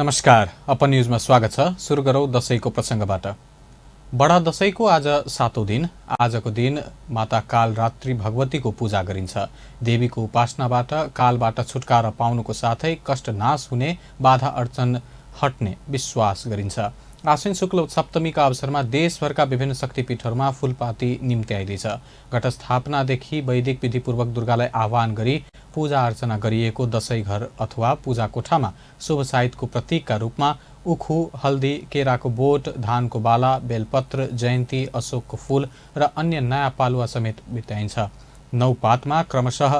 नमस्कार, अपन न्यूजमा स्वागत छ। सुरु गरौं दशैंको प्रसंगबाट। बडा दशैंको आज 7औं दिन। आजको दिन माता कालरात्रि भगवतीको पूजा गरिन्छ। देवीको उपासनाबाट कालबाट छुटकारा पाउनुको साथै कष्ट नाश हुने, बाधा अडचन हट्ने विश्वास गरिन्छ। आश्विन शुक्ल सप्तमीका अवसरमा देशभरका विभिन्न शक्तिपीठहरूमा फूलपाती निम्त्याइँदैछ। घटस्थापनादेखि वैदिक विधिपूर्वक दुर्गालाई आह्वान गरी पूजा अर्चना गरिएको दशैं घर अथवा पूजा कोठामा शुभ साहित्यको प्रतीकका रूपमा उखु, हल्दी, केराको बोट, धानको बाला, बेलपत्र, जयन्ती, अशोकको फूल र अन्य नयाँ पालुवा समेत बिताइन्छ। 9 पातमा क्रमशः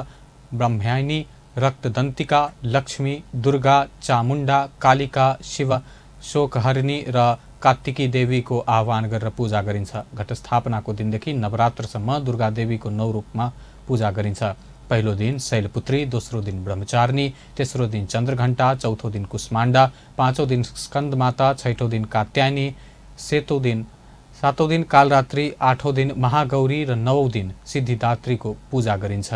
ब्रह्मयानी, रक्तदन्तिका, लक्ष्मी, दुर्गा, चामुण्डा, कालिका, शिव, शोकहरिणी र कार्तिकी देवीको आह्वान गरेर पूजा गरिन्छ। घटस्थापनाको दिनदेखि नवरात्रसम्म दुर्गा देवीको 9 रूपमा पूजा गरिन्छ। पहिलो दिन शैलपुत्री, दोस्रो दिन ब्रह्मचारिणी, तेस्रो दिन चन्द्रघण्टा, चौथो दिन कुष्माण्डा, पाँचौं दिन स्कन्दमाता, छैठौं दिन कात्यायनी, सातौं दिन कालरात्रि, आठौं दिन महागौरी र 9औं दिन सिद्धिदात्रीको पूजा गरिन्छ।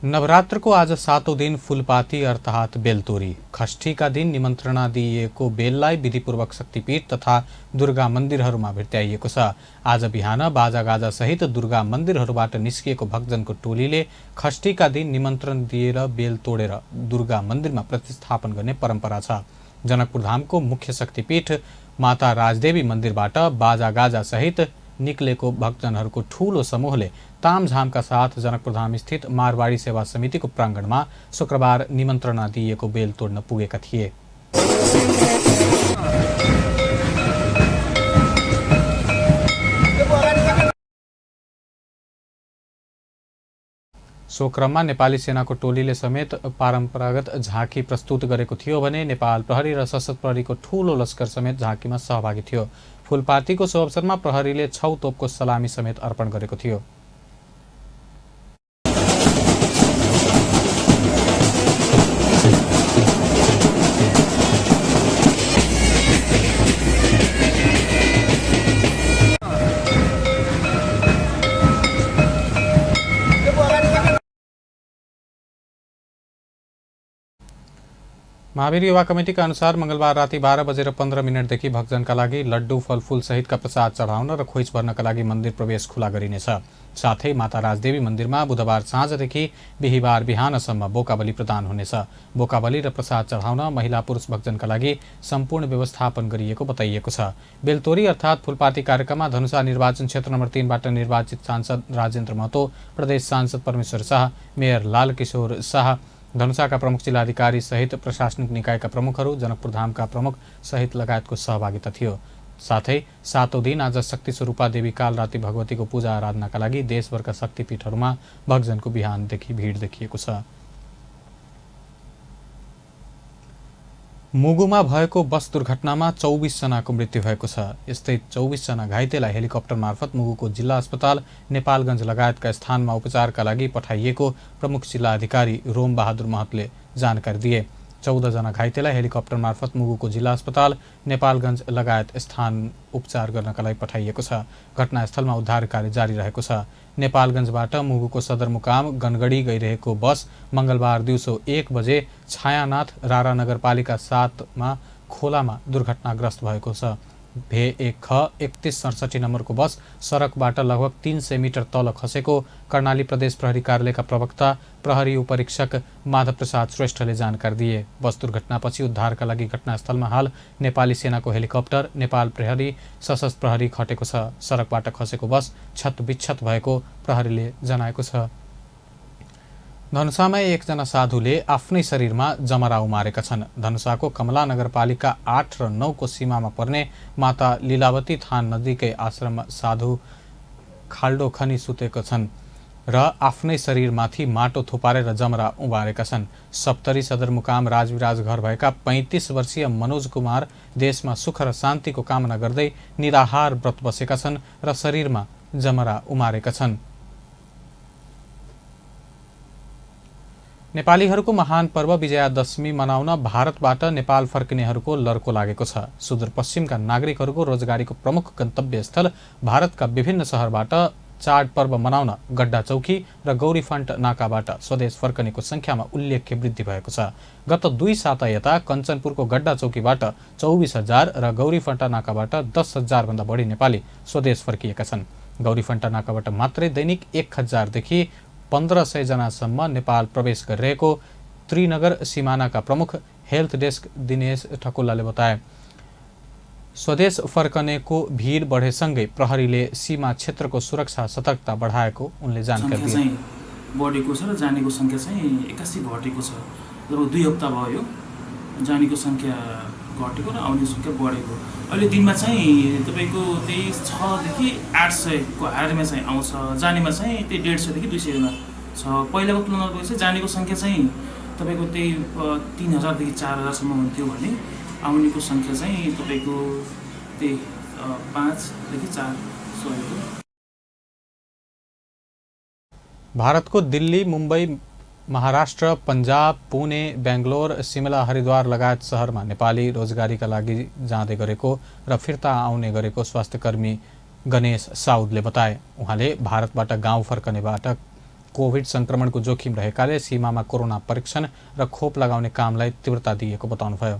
नवरात्रको आज 7औं दिन फूलपाती अर्थात् बेलतोरी। षष्ठीका दिन निमन्त्रणा दिइएको बेललाई विधिपूर्वक शक्तिपीठ तथा दुर्गा मन्दिरहरूमा भेट्टाइएको छ। आज बिहान बाजागाजा सहित दुर्गा मन्दिरहरूबाट निस्किएको भक्तजनको टोलीले षष्ठीका दिन निमन्त्रण दिएर बेल तोडेर दुर्गा मन्दिरमा प्रतिस्थापन गर्ने परम्परा छ। जनकपुर धामको मुख्य शक्तिपीठ माता राजदेवी मन्दिरबाट बाजागाजा सहित निक्लेको भक्तजनहरूको ठूलो समूहले तामझामका साथ जनकपुर धाम स्थित मारवाडी सेवा समितिको प्राङ्गणमा शुक्रबार निमन्त्रणा दिइएको बेल तोड्न पुगेका थिए। सो क्रममा नेपाली सेनाको टोलीले समेत परम्परागत झाँकी प्रस्तुत गरेको थियो भने नेपाल प्रहरी र सशस्त्र प्रहरीको ठूलो लस्कर समेत झाँकीमा सहभागी थियो। फूलपातीको सो अवसरमा प्रहरीले 6 तोपको सलामी समेत अर्पण गरेको थियो। महावीर युवा कमिटीका अनुसार मंगलबार राति 12 बजेर 15 मिनटदेखि भक्तजनका लागि लड्डु, फलफूल सहितका प्रसाद चढाउन र खोइच भर्नका लागि मन्दिर प्रवेश खुला गरिनेछ। साथै माता राजदेवी मन्दिरमा बुधबार साँझदेखि बिहिबार बिहानसम्म बोकाबली प्रदान हुनेछ। बोकाबली र प्रसाद चढाउन महिला पुरुष भक्तजनका लागि सम्पूर्ण व्यवस्थापन गरिएको बताइएको छ। बेलतोरी अर्थात् फूलपाती कार्यक्रममा धनुषा निर्वाचन क्षेत्र नम्बर 3 बाट निर्वाचित सांसद राजेन्द्र महतो, प्रदेश सांसद परमेश्वर शाह, मेयर लालकिशोर शाह, धनुषाका प्रमुख जिल्लाधिकारी सहित प्रशासनिक निकायका प्रमुखहरू, जनकपुर धामका प्रमुख सहित लगायतको सहभागिता थियो। साथै 7औं दिन आज शक्ति स्वरूपा देवी कालरात्रि भगवतीको पूजा आराधनाका लागि देशभरका शक्तिपीठहरूमा भक्तजनको बिहानदेखि भिड देखिएको छ। मुगुमा भएको बस दुर्घटनामा 24 जनाको मृत्यु भएको छ। यस्तै 24 जना घाइतेलाई हेलिकप्टर मार्फत मुगुको जिल्ला अस्पताल नेपालगञ्ज लगायतका स्थानमा उपचारका लागि पठाइएको प्रमुख जिल्ला अधिकारी रोम बहादुर महतले जानकारी दिए। 14 जना घाइतेलाई हेलिकप्टर मार्फत मुगुको जिल्ला अस्पताल नेपालगञ्ज लगायत स्थान उपचार गर्नका लागि पठाइएको छ। घटनास्थलमा उद्धार कार्य जारी रहेको छ। नेपालगञ्जबाट मुगुको सदरमुकाम गनगढी गइरहेको बस मंगलबार दिउँसो 1 बजे छायानाथ रारा नगरपालिका 7 मा खोलामा दुर्घटनाग्रस्त भएको छ। भे1ख 3167 नम्बरको बस सडकबाट लगभग 300 मिटर तल खसेको कर्णाली प्रदेश प्रहरी कार्यालयका प्रवक्ता प्रहरी उपरीक्षक माधव प्रसाद श्रेष्ठले जानकारी दिए। बस दुर्घटनापछि उद्धारका लागि घटनास्थलमा हाल नेपाली सेनाको हेलिकप्टर, नेपाल प्रहरी, सशस्त्र प्रहरी खटेको छ। सडकबाट खसेको बस क्षतविक्षत भएको प्रहरीले जनाएको छ। धनुषामा एकजना साधुले आफ्नै शरीरमा जमरा उमारेका छन्। धनुषाको कमला नगरपालिका 8 र 9 को सीमामा पर्ने माता लीलावती थान नजिकै आश्रममा साधु खाल्डो खनी सुतेका छन् र आफ्नै शरीरमाथि माटो थुपारेर जमरा उमारेका छन्। सप्तरी सदरमुकाम राजविराज घर भएका 35 वर्षीय मनोज कुमार देशमा सुख र शान्तिको कामना गर्दै निराहार व्रत बसेका छन् र शरीरमा जमरा उमारेका छन्। नेपालीहरूको महान पर्व विजयादशमी मनाउन भारतबाट नेपाल फर्किनेहरूको लर्को लागेको छ। सुदूरपश्चिमका नागरिकहरूको रोजगारीको प्रमुख गन्तव्य स्थल भारतका विभिन्न शहरबाट चाडपर्व मनाउन गड्डा चौकी र गौरीफान्ट नाकाबाट स्वदेश फर्कनेको संख्यामा उल्लेख्य वृद्धि भएको छ। गत 2 साता यता कञ्चनपुरको गड्डा चौकीबाट 24,000 र गौरीफान्टा नाकाबाट 10,000 भन्दा बढी नेपाली स्वदेश फर्किएका छन्। गौरीफान्टा नाकाबाट मात्रै दैनिक 1,000 देखि 1,500 जनासम्म नेपाल प्रवेश गरिरहेको त्रिनगर सिमानाका प्रमुख हेल्थ डेस्क दिनेश ठकुल्लाले बताए। स्वदेश फर्कनेको भिड बढेसँगै प्रहरीले सीमा क्षेत्रको सुरक्षा सतर्कता बढाएको उनले जानकारी दिए। बढेको छ र जानेको संख्या चाहिँ 81 घटेको छ। लगभग 2 हप्ता भयो जानेको संख्या घटेको र आउने संख्या बढेको। अहिले दिनमा चाहिँ तपाईको त्यही 6 देखि 800 को हारमा चाहिँ आउँछ। जानेमा चाहिँ त्यही 150 देखि 200 जना छ। पहिलाको तुलनामा चाहिँ जानेको संख्या चाहिँ तपाईको त्यही 3,000 देखि 4,000 सम्म हुन्थ्यो भने आउनेको संख्या चाहिँ तपाईको त्यही 5 देखि 400। भारतको दिल्ली, मुम्बई, महाराष्ट्र, पन्जाब, पुणे, बेंगलोर, सिमला, हरिद्वार लगायत शहरमा नेपाली रोजगारीका लागि जाँदै गरेको र फिर्ता आउने गरेको स्वास्थ्यकर्मी गणेश साउदले बताए। उहाँले भारतबाट गाउँ फर्कनेबाट कोभिड संक्रमणको जोखिम रहेकाले सीमामा कोरोना परीक्षण र खोप लगाउने कामलाई तीव्रता दिएको बताउनुभयो।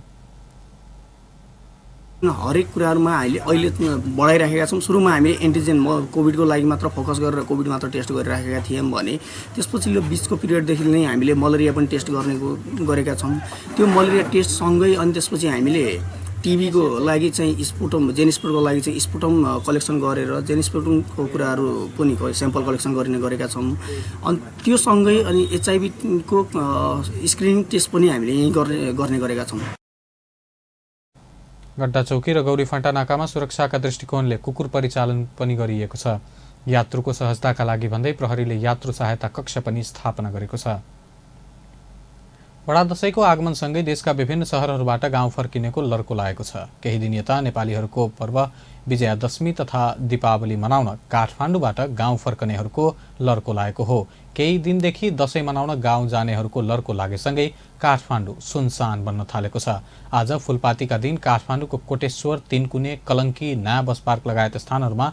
हरेक कुराहरुमा अहिले बढाइराखेका छौं। सुरुमा हामीले एन्टिजेन कोभिडको लागि मात्र फोकस गरेर कोभिड मात्र टेस्ट गरिराखेका थियौं भने त्यसपछिल्लो बीचको पिरियडदेखि नै हामीले मलेरिया पनि टेस्ट गरेका छौं। त्यो मलेरिया टेस्ट सँगै अनि त्यसपछि हामीले टीबीको लागि चाहिँ जेनिस्पोटको लागि चाहिँ स्पुटम कलेक्सन गरेर जेनिस्पोटमको कुराहरु पनि स्याम्पल कलेक्सन गरेका छौं। अनि त्यो सँगै अनि एचआईभी को स्क्रिनिङ टेस्ट पनि हामीले यही गर्ने गरेका छौं। गड्डा चौकी र गौरीफान्टा नाकामा सुरक्षाका दृष्टिकोणले कुकुर परिचालन पनि गरिएको छ। यात्रुको सहजताका लागि भन्दै प्रहरीले यात्रु सहायता कक्ष पनि स्थापना गरेको छ। बडा दशैंको आगमनसँगै देशका विभिन्न शहरहरूबाट गाउँ फर्किनेको लर्को लागेको छ। केही दिन यता नेपालीहरूको पर्व विजयादशमी तथा दीपावली मनाउन काठमाडौँबाट गाउँ फर्कनेहरूको लर्को लागेको हो। केही दिनदेखि दशैं मनाउन गाउँ जानेहरूको लर्को लागेसँगै काठमाडौँ सुनसान बन्न थालेको छ। आज फूलपातीका दिन काठमाडौँको कोटेश्वर, तीनकुने, कलंकी, नयाँ बस पार्क लगायत स्थानहरूमा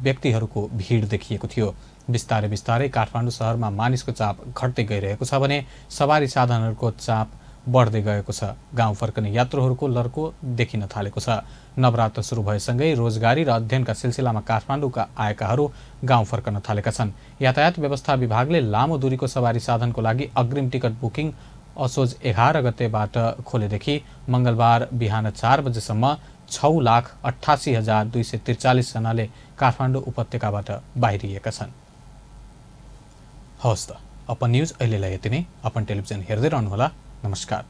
व्यक्तिहरूको भिड देखिएको थियो। बिस्तारै बिस्तारै काठमाडौँ शहरमा मानिसको चाप घट्दै गइरहेको छ भने सवारी साधनहरूको चाप बढ्दै गएको छ। गाउँ फर्कने यात्रुहरूको लर्को देखिन थालेको छ। नवरात्र सुरु भएसँगै रोजगारी र अध्ययनका सिलसिलामा काठमाडौँका आएकाहरू गाउँ फर्कन थालेका छन्। यातायात व्यवस्था विभागले लामो दूरीको सवारी साधनको लागि अग्रिम टिकट बुकिङ असोज 11 गतेबाट खोलेदेखि मंगलबार बिहान 4 बजेसम्म 6,88,243 जनाले काठमाडौँ उपत्यकाबाट बाहिरिएका छन्। हवस् त, अपन न्यूज अहिलेलाई यति नै। अपन टेलिभिजन हेर्दै रहनुहोला। नमस्कार।